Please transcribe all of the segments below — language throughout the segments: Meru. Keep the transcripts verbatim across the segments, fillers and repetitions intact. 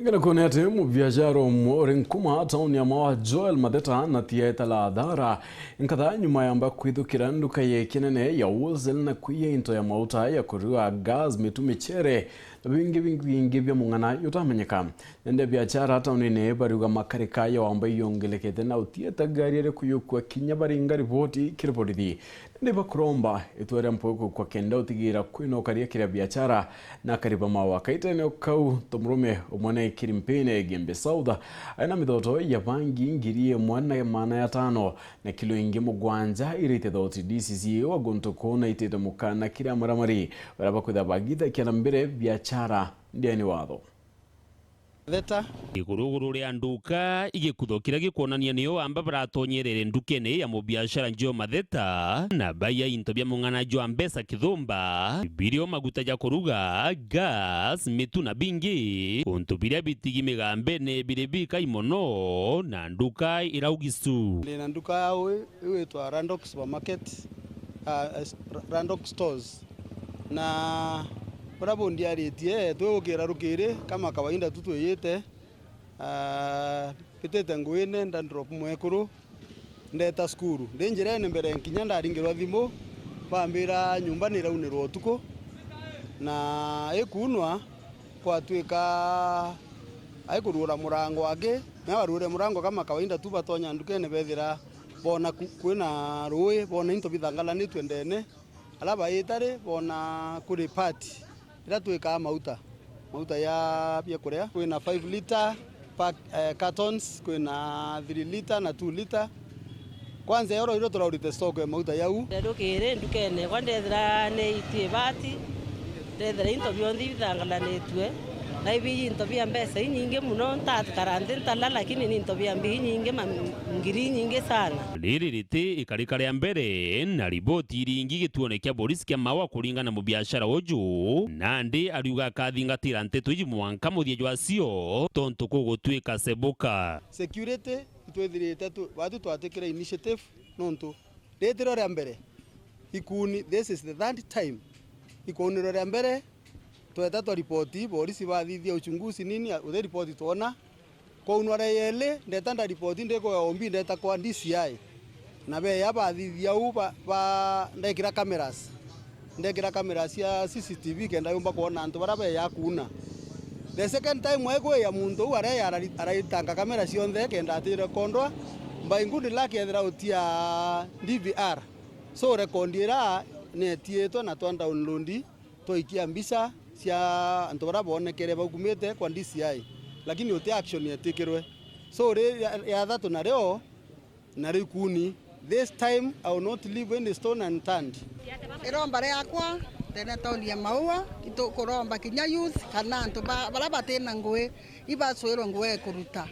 Ngena kuona ati mubiashara umwe uri Nkuma, tauni ya Maua, Joel Matheta, na tiaeta la athara nkatha nyuma yamba kwithukira nduka ye kinene ya wholesale na kwiya into ya mauta ya kuruga, gas, mitu, michere na bingi bingi bia mung'ana jutamenyeka. Ende biashara taunine bariuga makarika ya wamba iyongelekete na utieta ngari iriku yukua kinya baringa riboti kiri borithi. Indi bakuromba itua ria mpwekukwa kenda utigira kwina ukaria kiria biashara na akari ba Maua. Kaitene kau, tomurume umwe naikiri mpine Igembe South, aina mithoto ya bangi ngiri imwe na maana ya tano na kilo ingi mugwanja irite thoti. D C C wa guntu kuu naitite mukana kiri amaramari baria bakwitha bagithakia na mbere biashara ndiani watho. Theta. Iguruguru ria nduka, igikutho kiria gikwonania nio amba baratonyerere ndukene ya mubiashara Joel Matheta, na baiya into bia mung'ana jwa mbeca kithumba, birio maguta ja kuruga, gas, mitu na bingi, untu biria bitigi migambene biri bikai mono, na nduka iraugisu. Ndina nduka ya ui, iu itwa Randox Supermarket, ah, eh, Randox Stores. Na buria bundiaritie, twigukira rukiri, kama kawaida tu twiyite, ah, mbitite nguine, nda drop mwekuru, ndeta cukuru. Ndi njirene mbere nkinya ndaringirwa thimu, bambira nyumba niraunirwa utuku, na ikunwa, kwatwika aikurura murango angi, na baruire murango kama kawaida tu batonya ndukene, bethira bona ku-, kwina rui, bona into bithangalanitue ndene. Aria baita ri, bona kuri part iria twikaa mauta, mauta ya biakuria. Kwina five litre pack, eh, cartons, kwina three litre na two litre. Kwanza, oro irio turaurite stock ya mauta yau. Rukiri ndukene kwa ndethira ni itu ibati, ndethira into bionthe ibithangalanitue, na ibi into bia mbeca inyingi mono, ntatikara nthi ntala, lakini ni into bia mbi inyingi, ma-, ngiri inyingi sana. Riri riti ikarika ria mbere na riboti iringi gituone kia borisi kia Maua kuringana na mubiashara uju, nandi ariuga akathingatira nteto iji mwanka muthia jwacio, tontu kugutwika sebuka. Security, itwithirite tu, batu twatikire initiative, nontu ritiro ria mbere, ikuni, this is the third time, ikunirwe ria mbere, tweta twa ripoti, borisi bathithia uchunguzi nini, uthi ripoti twona, Kwaunwa rei eli, ndeta ndaripoti ndi kwa O B, ndeta kwa D C I. Na beya bathithia uu ba, ba, ndekira cameras. Ndekira cameras cia C C T V kenda yumba kwona antu baria beya kuuna. The second time ekwiya muntu uu areya arari-, araitanga camera cionthe kenda atirekondwa. By good luck ethira utia D V R. So record ira nietiitwe na twa download. Twaikia mbica cia antu baria boonekere bakumite kwa D C I, lakini uti action yetikirwe. So, ri-, ria, ria thatu nario, nario ikuni. This time, I will not leave any stone unturned. Iromba riakwa, tene tauni ya Maua, itukuromba kinya youth, kana antu ba, baria batina ngui, ibacwirwe ngui ikuruta.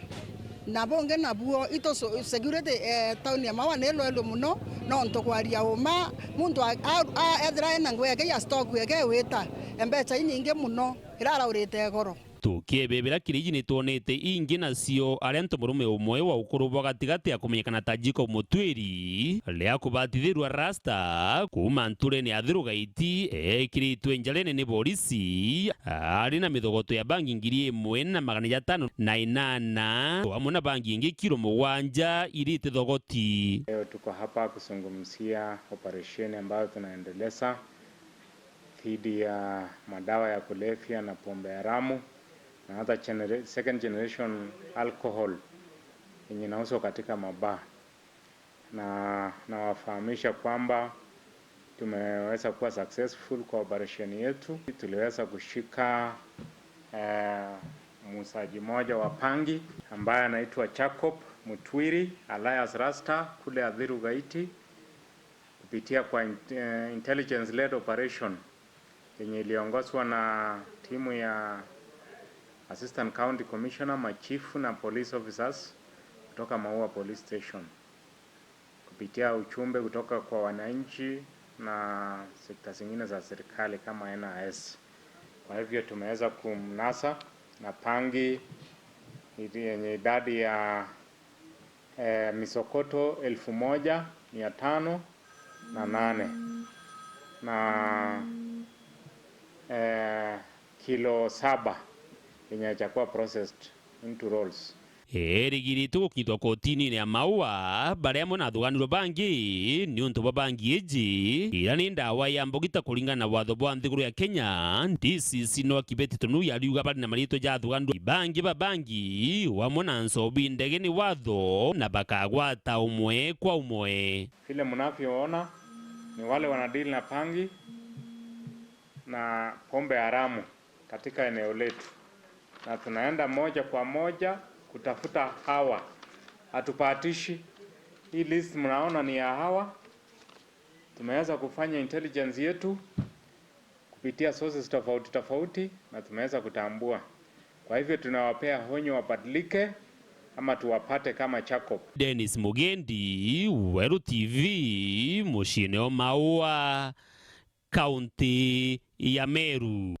Na bungi nabuo, itu so-, security, eh, tauni ya Maua ni lwelu mono, nontu kwaria uma, muntu a, a, a, ethira ena ngui yake ya stock yake wita, mbeca inyingi mono, iraraurite goro. Tukiebebera kiriji ni twonete ingi nacio, aria ntomurume umwe wa ukuru bwa gatigati akumenyekana ta Jacob Mutwiri, ria kubatithirua rasta, kuuma nturene ya Thirugaiti, ekiritwe njarene ni borisi, ari na mithogoto ya bangi ngiri imwe na magana jatano na inana, o amwe na bangi ingi kiro mugwanja irite thogoti. Leo tuko hapa kuzungumzia operesheni ambayo tunaendeleza dhidi ya madawa ya kulevya na pombe haramu na hata genera-, second generation alcohol yenye inauzwa katika mabaa. Na nawafahamisha kwamba tumeweza kuwa successful kwa operation yetu. Tuliweza kushika, eh, muuzaji mmoja wa pangi ambaye anaitwa Jacob Mutwiri alias Rasta kule Athiru Gaiti kupitia kwa in-, eh, intelligence led operation yenye iliongozwa na timu ya Assistant County Commissioner, machifu na police officers kutoka Maua Police Station, kupitia ujumbe kutoka kwa wananchi na sekta zingine za serikali kama N I S. Kwa hivyo tumeweza kumnasa na pangi yenye idadi ya eh, misokoto elfu moja mia tano na nane na, eh, kilo saba yenye haijakuwa processed into rolls. Erigirite gukinyithwa kotini-ini ya Maua bari amwe na athuganirwa bangi niuntu bwa bangi iji, iria ni ndawa ya mbugita kuringana na watho bwa nthiguru ya Kenya. D C C no akibeti tunu yariuga bari na mariitwa ja athuganirwa bangi ba bangi, wamwe na nsobi ndege ni watho na bakagwata umwe kwa umwe. Vile mnavyoona, ni wale wanadeal na bangi na pombe haramu katika eneo letu, na tunaenda moja kwa moja kutafuta hawa, hatupatishi. Hii list mnaona ni ya hawa. Tumeweza kufanya intelligence yetu kupitia sources tofauti tofauti, na tumeweza kutambua. Kwa hivyo tunawapea honyo wabadilike, ama tuwapate kama Jacob. Dennis Mugendi, Weru T V, muciine o Maua, kaunti ya Meru.